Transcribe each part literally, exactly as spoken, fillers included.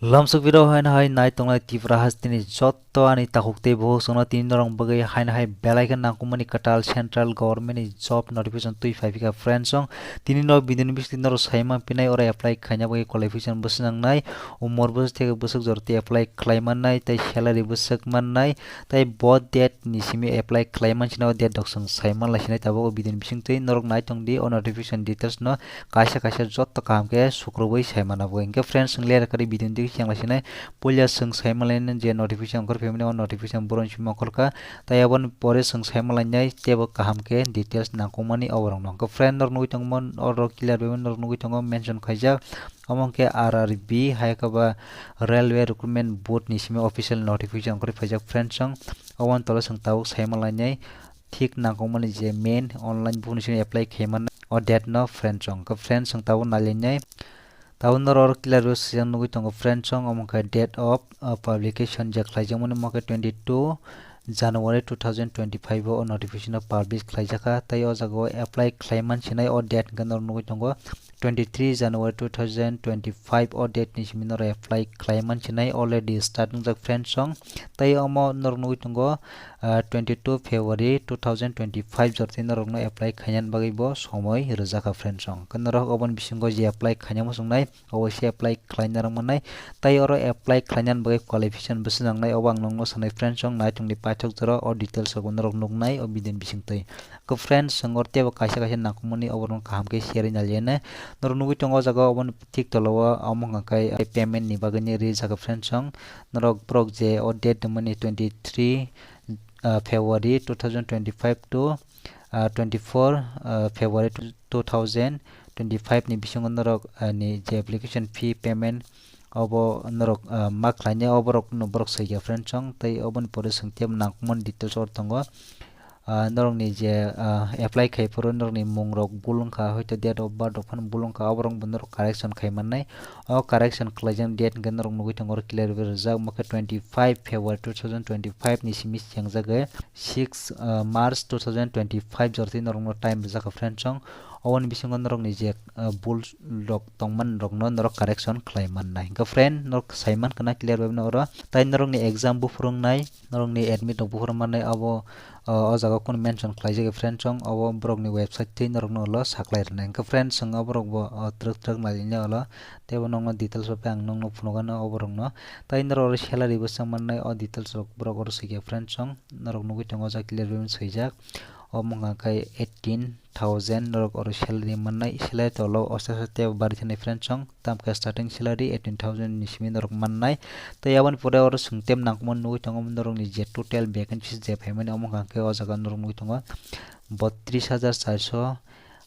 Lamsok video haino hai nai tongnai Tripura hasteni jotto ani takhuk tei bukhuk songno tini norok bagwi haino hai belai khe nangkukmani kwtal central government ni job notification twi phai phikha friends song. Tini no video ni bisingtwi norok sai manphinai oro apply khaina bagwi qualification bwswk nangnai, umor bwswk theke bwswk jora tei apply khlai mannai tei salary bwswk mannai tei bo date ni simi apply khlai mansinai o date rok chwng sai manlaisinai tabuk o video ni bisingtwi norok nai tongdi o notification details no kaisa kaisa jotto kaham khe sukrubwi sai mana bo. Hinkhe friends, chwng ler kari video ni digi chengla sinai puila chwng sai malainai je notification ongkhor phaimani o notification boron simi ongkhorkha. Tai aboni pore chwng sai malainai teibo kaham khe details nangkukmani oborokno. Hinkhe friend, norok nugwi tongmo oro clear bai norok nugwi tongo mention khaijak. Omo hinkhe R R B hai khe ba Railway Recruitment Board ni simi official notification ongkhorwi phaijak friends song. Oboni tolo chwng tabuk sai malainai thik nangkukmani je main online buphuni simi apply khaimani o date no friends song. Khe friends song tabuk nailainai. Tabuk norok oro clear bai swijak nugwi tongo friends song, omo khe date of, uh, publication je khlaijakmani omo khe twenty two January two thousand twenty five o notification o publish khlaijakha tei o jaga o apply khlai mansinai o date hinkhe norok nugwi tongo twenty three January two thousand twenty five o date ni simi norok apply khlai mansinai already start wngjak friends song. Tei omo norok nugwi tongo, ah, twenty two February two thousand twenty five jorti norokno apply khainani bagwi bo somoi rwjakha friends song. Khe norok oboni bisingo je apply khaina muchungnai obo se apply khlaina rok mannai. Tei oro apply khlainani bagwi qualification bwswk nangnai obo ang nokno sanai friends song, nai tongdi paithak jora o details rok norok nuknai o video ni bisingtwi. Khe friends, chwng oro teibo kaisa kaisa nangkukmani oborokno kaham khe share naliya nai. Norok nugwi tongo o jaga o oboni thik tola o omo hwnkha khe payment ni bagwi ni rijak friends song. Norok borok je o date rwmani twenty three, ah, February two thousand twenty five to, ah, twenty four, ah, February two thousand twenty five ni bisingo norok, ah, ni je application fee payment obo norok, ah, ma khlainai oborok no borok soi ya friends song. Tei oboni pore chwng teibo nangkukmani details oro tongo. Ah, norokni je, ah, apply khai phuru norokni mungrok bul wngkha, hoito date of birth rok phano bul wngkha, oborok bo norok correction khai mannai. O correction khlaijak date hinkhe norok nugwi tongo oro clear bai rijak, omo khe twenty five February two thousand twenty five ni simi chengjagwi six, ah, March two thousand twenty five jorti norokno time rijak kha friends song. Oboni bisingo norokni je, ah, bul rok tongmani rokno norok correction khlai mannai. Hinkhe friend, norok sai mankha na clear bai no oro, tai norokni exam buphuru wngnai, norokni admit rok buphuru mannai, abo, ah, o jaga o kunu mention khlaijak ya friend song, obo borokni website twi norokno ulo saklai rwnai. Hinkhe friend, chwng oborok bo, ah, twrwk twrwk nailainai ulo, teibo nokno details rok khe ang nokno phunukgano oborokno. Tai norok oro salary bwsa mannai, o details rok borok oro swi kha friend song, norok nugwi tongo o jaga clear bai swijak. Omo hwnkha khe eighteen thousand norok oro salary mannai, salary tolo osta osta teibo bari thani friend song. Tamkhe starting salary eighteen thousand ni simi norok mannai. Tei aboni pore oro chwng teibo nangkukmani nugwi tongo norokni je total vacancies je phaimani omo hwnkha khe o jaga norok nugwi tongo botris hajar charso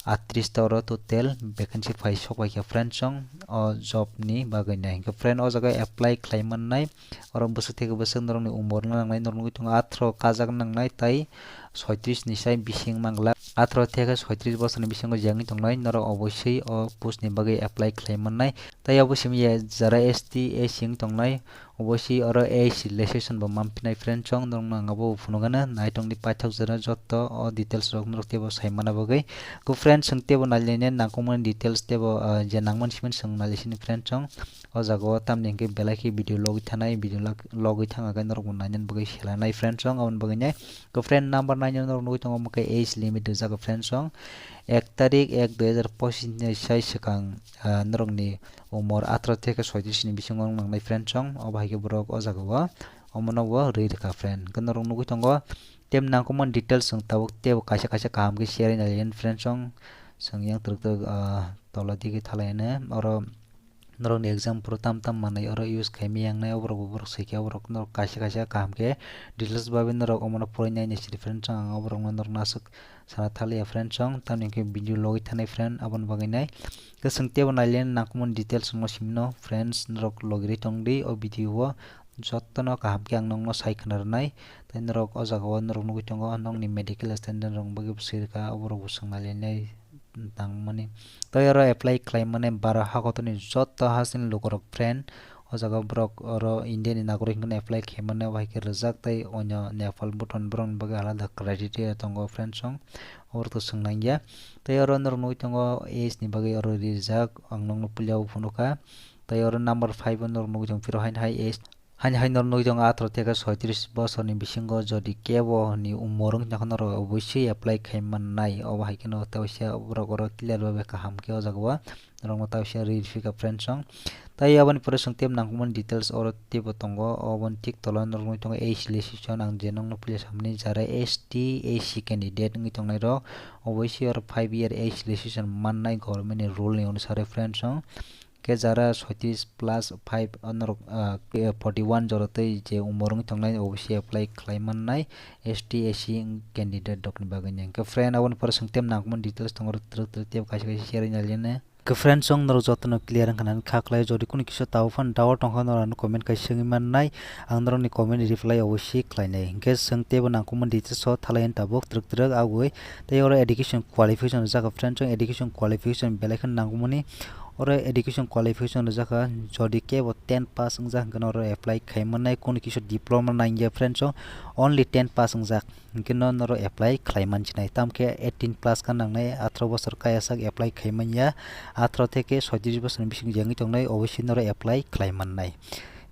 atris ta oro total vacancy phai sok bai kha friend song o job ni bagwi nai. Hinkhe friend o jaga apply khlai mannai, oro bwswk theke bwswk norokni umor no nangnai, norok nugwi tongo atharo kajak nangnai tei soitris ni sai bising mangla. Atharo theke soitris bosor ni bisingo jengwi tongnai norok obosui o post ni bagwi apply khlai mannai. Tei obo simi ya jara S T, S C wng tongnai, obosui oro age relaxation bo manphinai friend song, norokno ang abo phunukgana nai tongdi paithak jora jotto o details rok norok teibo sai mana bagwi. Go friend, chwng teibo nailainai nangkukmani details teibo, ah, je nangmani simi chwng nailaisini friend song. O jaga o tamni hwnkhe belai khe video logwi thanai, video log-, logwi thangkha khe norokbo nainani bagwi selanai friend song, aboni bagwi nai. Go friend, number nine o norok nugwi tongo omo khe age limit rijak friend song. Ek tarik ek dui hajar pochis ni sai swkang, ah, norokni umor atharo theke soitris ni bisingo wng nangnai friend song, obo hai khe borok o jaga o omono bo rwi rwkha friend. Hwnkhe norok nugwi tongo tei nangkukmani details chwng tabuk teibo kaisa kaisa kaham khe share nai friend song, chwng yang twrwk twrwk, ah, tola digi thalai hwnwi oro norokni exam phuru tam tam manwi oro use khaimani yangnai oborok bo borok swi khe oborok norok kaisa kaisa kaham khe details bai norok omono porinai ni sidi friend song, ang oborokno norokno aswk sana thaliya friend song, tamni hwnkhe video logwi thanai friend aboni bagwi nai. Khe chwng teibo nailaina nangkukmani details wngma simi no friends norok logirwi tongdi o video o, jottono kaham khe ang nokno sai khna rwnai. Tei norok o jaga o norok nugwi tongo nokni medical standard rok bagwi bo swi rwkha, oborok bo swng nailainai tangmani. Tei oro apply khlai mani bara hakotorni jotto hasteni lukurok friend. O jaga borok oro India ni nagorik hinwi apply khaimani, obo hai khe rijak tei onyo Nepal, Bhutan borokni bagwi alada criteria tongo friend song, oborokto swng nangya. Tei oro norok nugwi tongo age ni bagwi oro rijak, ang nokno puila o phunukha. Tei oro number five o norok nugwi tong phiro haini hai age, haini hai norok nugwi tong atharo theke soitris bosorni bisingo jodi kebo ni umor wngkha norok obviously apply khai mannai. Obo hai kheno tei waisa borok oro clear bai bai kaham khe o jaga o norokno tei waisa riri phika friends song. Tei aboni pore chwng tei nangkukmani details oro teibo tongo, oboni thik tola norok nugwi tongo age relaxation, ang je nokno pila samani jara S T, S C candidate wngwi tongnai rok obviously oro five year age relaxation mannai government ni rule ni onusare friends song. Khe jara soitris plus five, o norok, ah, forty one jora tei je umor wngwi tongnai, obviously apply khlai mannai S T, S C candidate rokni bagwi ni. Hwnkhe friend, aboni pore chwng tei nangkukmani details tongo, twrwk twrwk tei kaisa kaisa share wngya lene. Hwnkhe friend, chwng norok jotono clear wngkha nani kha khlai, jodi kunu kisa tabo phano doubt tongkha norok ano comment kaisa wngwi mannai, ang norokni comment reply obviously khlainai. Hwnkhe chwng teibo nangkukmani details o thalai tabuk twrwk twrwk agwi. Tei oro education qualification rijak kha friend, chwng education qualification belai kheno nangkukmani. Oro education qualification rijak kha, jodi kebo ten pass wngjak hwnkhe norok apply khai mannai, kunu kisa diploma nangya friends o, only ten pass wngjak hwnkhe no norok apply khlai mansinai, tamkhe eighteen plus kha nangnai, atharo bosor kaya sak apply khai manya, atharo theke soitris bosor ni bising jengwi tongnai, obviously norok apply khlai mannai.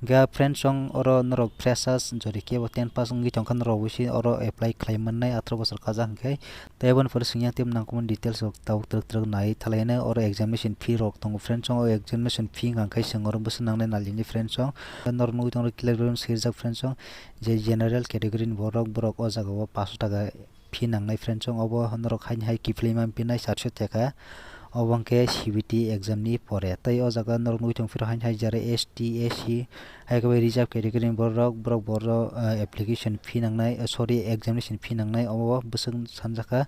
Hwnkhe friends song oro norok freshers jodi kebo ten pass wngwi tongkha norok obviously oro apply khlai mannai, atharo bosor kajak hwnkhe. Tei aboni pore chwng yang tei nangkukmani details rok tabuk twrwk twrwk nai thalai nai. Oro examination fee rok tongo friends song, o examination fee hwnkha khe chwng oro bwswk nangnai nalini friends song. Norok nugwi tongo clear bai swijak friends song, je general category ni borok, borok o jaga o paanch sho taka fee nangnai friends song, obo norok haini hai kiphilwi man pinai char sho taka. Obo hwnkhe C B T exam ni pore. Tei o jaga norok nugwi tong phiro haini hai jara S T, S C, hai khe bai reserve category ni borok, borok, borok, ah, application fee nangnai, ah, sorry, examination fee nangnai, obo bwswk sanjakha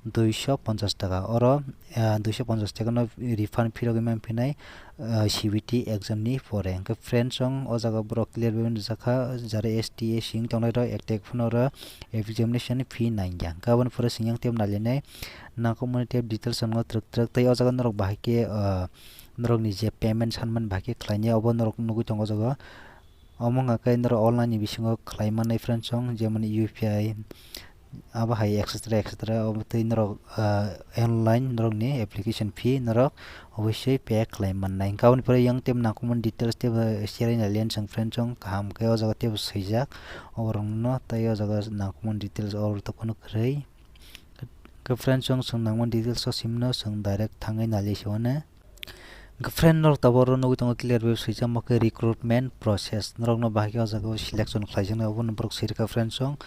dui sho ponchash taka. Oro, ah, dui sho ponchash taka no refund fee rogwi man phinai, ah, C B T exam ni pore. Hwnkhe friends song o jaga borok clear bai rijak kha, jara S T, S C wng tongnai rok ek tak phano oro examination fee nangya. Hwnkhe aboni pore chwng yang tei nalini nangkukmani tei details rok no twrwk twrwk tei o jaga norok bahai khe, ah, norokni je payment sanmani bahai khe khlainai, obo norok nugwi tongo o jaga. Omo wngkha khe norok online ni bisingo khlai mannai friends song, jemon U P I, abo hai et cetera et cetera. Obo tei norok, ah, online norokni application fee norok obviously pay khlai mannai. Hwnkhe aboni pore yang tei nangkukmani details teibo share wngya lensong friends song, kaham khe o jaga teibo swijak oborokno, tei o jaga nangkukmani details oro tongphano kwrwi. Hwnkhe friends song chwng nangmani details o simno chwng direct thangwi nalai se mano. Hwnkhe friend, norok tabuk oro nugwi tongo clear bai swijak, omo khe recruitment process. Norokno bahai khe o jaga o selection khlaijaknai, obono borok swi rwkha friend song.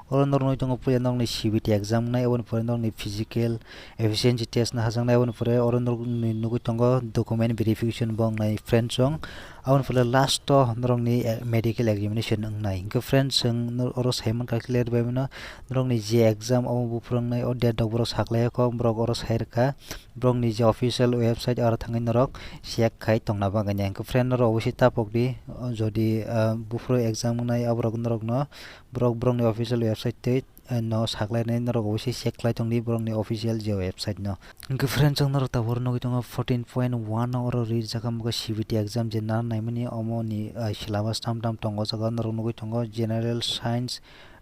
Oro norok nugwi tongo puila norokni C B T exam wngnai, oboni pore norokni physical efficiency test no hajaknai, oboni pore oro norokni nugwi tongo document verification bo wngnai friend song. Aboni pore last o norokni, eh, medical examination wngnai. Hwnkhe friend, chwng nor-, oro sai mankha clear bai mano, norokni je exam obo buphuru wngnai, o date rok borok saklai kho, borok oro sai rwkha. Borokni je official website, aro thangwi norok check khai tongna bagwi. Hwnkhe friend, norok obviously tapok di, o jodi, ah, buphuru exam wngnai, aborok norokno, borok borokni official website tei, eh, no saklainai, norok obviously check khlai tong di borokni official je website no. Hwnkhe friend, chwng norok tabuk oro nugwi tongo fourteen point one o oro rijak kha, omo khe C B T exam je nana naimani, omo ni, ah, syllabus tam tam tongo o jaga, norok nugwi tongo general science,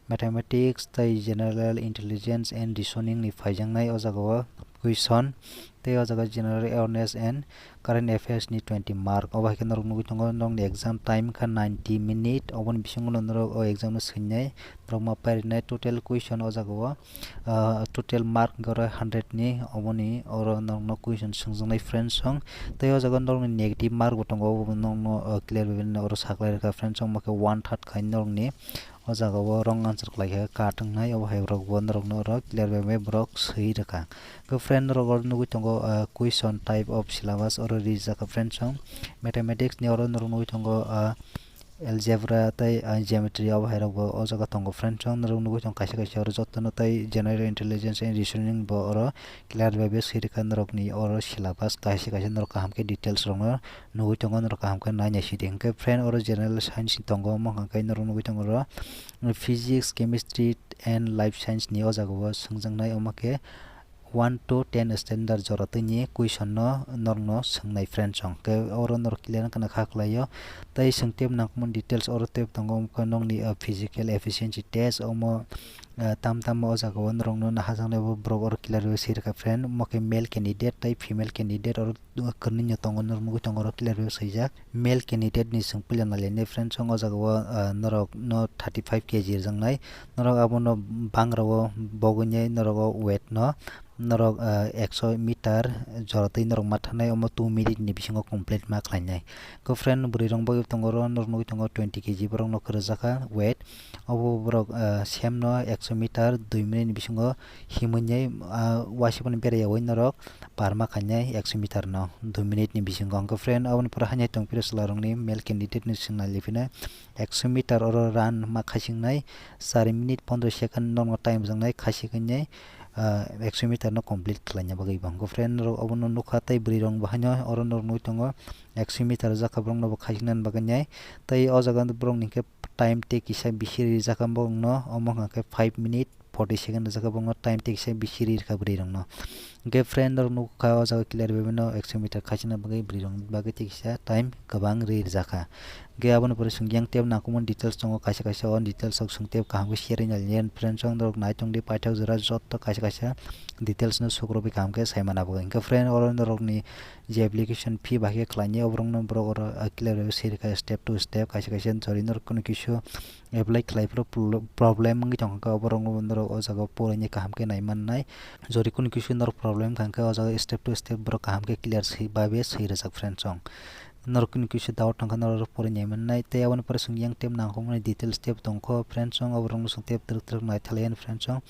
mathematics tei general intelligence and reasoning ni phaijaknai o jaga o question, tei o jaga general awareness and current affairs ni twenty mark. Obo hai khe norok nugwi tongo, norokni exam time kha ninety minute, oboni bisingo no norok o exam no swinai norok ma pairinai. Total question o jaga o, ah, total mark hwnkhe oro hundred ni, oboni oro norokno question swngjaknai friend song, tei o jaga norokni negative mark bo tongo, obo norokno, ah, clear bai bai oro saklai rwkha friend song, omo khe one third khai norokni. O jaga o wrong answer khlai kha kat wngnai, obo hai borok bo norokno oro clear bai bai borok swi rwkha. Hwnkhe friend, norok oro nugwi tongo, ah, question type of syllabus oro rijak kha friend song. Mathematics ni oro norok nugwi tongo, ah, algebra tei, ah, geometry, obo hai rok bo o jaga tongo friend song. Norok nugwi tongo kaisa kaisa oro jotono tei general intelligence and reasoning bo oro clear bai bai swi rwkha norokni oro syllabus, kaisa kaisa norok kaham khe details rokno nugwi tongo, norok kaham khe naina sidi. Hwnkhe friend, oro general science ni tongo, omo hwnkha khe norok nugwi tongo oro physics, chemistry and life science ni o jaga o swngjaknai, omo khe one to ten standard jora twi ni question no norokno swngnai friend song. Hwnkhe oro norok clear wngkha na kha khlai o. Tei chwng tei nangkukmani details oro tei tongo, omo khe nokni, uh, physical efficiency test, omo ah, tam tam o jaga o norok no nahajaknai bo borok oro clear bai swi rwkha friend, omo khe male candidate tei female candidate oro kwrwini no tongo, norok nugwi tongo oro clear bai swijak. Male candidate ni chwng puila nailainai friends, o jaga o, ah, norok no thirty five K G rwjaknai, norok abono bangra o bogwinai norok o weight no norok, ah, ekso meter jora twi norok ma thanai, omo two minute ni bisingo complete ma khlainai. Khe friend, bwrwi rok bagwi tongo oro, norok nugwi tongo twenty K G borok no kwrwjakha weight. Obo borok, ah, same no ekso meter dui minute ni bisingo himwi, ah, uaisukmani bera yaui norok par ma khainai ekso meter no dui minute ni bisingo. Hwnkhe friend, aboni pore haino tong phiro chwla rokni male candidate ni chwng nai liphina ekso meter oro run ma khaisingnai, char minute pondro second norok no time rwjaknai khaisiknai, ah, ekso meter no complete khlaina bagwi bo. Hwnkhe friend, norok obono nukha tei bwrwi rok bo haino oro norok nugwi tongo ekso meter rwjakha borok no bo khaisinani bagwi nai. Tei o jaga borok ni khe time tei kisa bisi rijak borok no, omo hwnkha khe five minute forty second rijak borok no time tei kisa bisi rijak bwrwi rok no. Hwnkhe friend rok nukha o jaga clear bai mano ekso meter khaisina bagwi bwrwi rok ni bagwi tei kisa time kwbang rijak kha. Hwnkhe aboni pore chwng yang tei nangkukmani details tongo, kaisa kaisa o details rok chwng tei kaham khe share wngya friend rok, norok naitong di paithak jora joto kaisa kaisa details no sukrubwi kaham khe saimana bagwi. Hwnkhe friend, oro norok ni je application fee bahai khe khlainai, oborok no borok oro, ah, clear bai swi rwkha step to step, kaisa kaisa jori norok kunu kisu apply khlai phuru plo-, problem wngwi tongkha, oborok no norok o jaga o porinai kaham khe nai mannai. Jori kunu kisu norok problem wngkha hwnkhe o jaga step to step borok kaham khe clear swi, babe swi rwjak friend song. Norok kunu kisu doubt wngkha norok porinai mannai, tei aboni pore chwng yang tei nangkukmani details tei tongkho friend song, oborok no chwng tei twrwk twrwk naithalai friend song.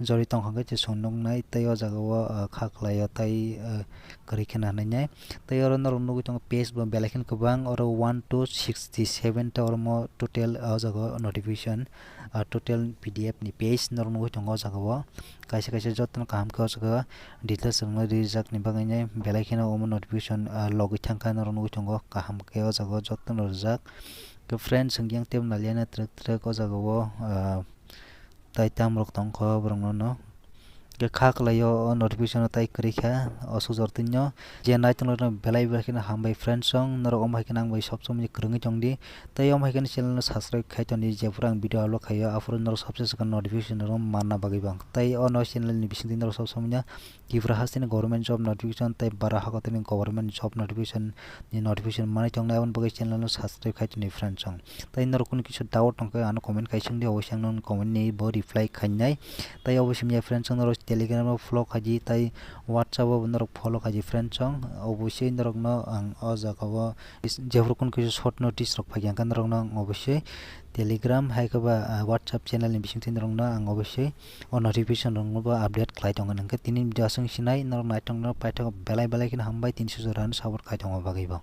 Jori tongkha hwnkhe chwng nuknai tei o jaga o, ah, kha khlai o tei, ah, kwrwi khe nanai nai. Tei oro norok nugwi tongo page bo belai kheno kwbang, oro one two sixty seven ta oro mo total o jaga o notification, ah, total P D F ni page norok nugwi tongo o jaga o. Kaisa kaisa jotono kaham khe o jaga o details rok no rijak ni bagwi nai belai kheno omo notification, ah, logwi thangkha norok nugwi tongo kaham khe o jaga o jotono rijak. Khe friends, hwnkhe yang tei naliya na twrwk twrwk o jaga o, ah, tai tam rok tongkho borok no no. Khe kha kwlai o, o notification o tai kwrwi kha, o sujor twi no. Je nai tongnairok belai belai kheno hambai friends song, norok omo hai kheno ang bai sob somoi kwrwngwi tong di. Tei omo hai kheno channel no subscribe khai tong di, jephuru ang video upload khai o, aphuru norok sabse swkang notification rok manna bagwi bang. Tei o no channel ni bisingtwi norok sob somoi no Tripura hasteni government job notification tei bara hakotini government job notification ni notification manwi tongnai, aboni bagwi channel no subscribe khai tong di friends song. Tei norok kunu kisa doubt tongkhe ano comment khai swng di, obo se ang nokni comment ni bo reply khainai. Tei obo simi ya friends song, norok Telegram o follow khaidi tei WhatsApp o bo norok follow khaidi friends song. Obosai norok no ang o jaga o is-, jephuru kunu kisa short notice rok phai kha, hwnkhe norok no ang obosai Telegram hai khe ba, ah, WhatsApp channel ni bisingtwi norok no ang obosai o notification rok no bo update khlai tongo. Hwnkhe tini video aswk sinai, norok naithok norok paithak belai belai kheno hambai, tini sujor ano support khai tongo bagwi bo.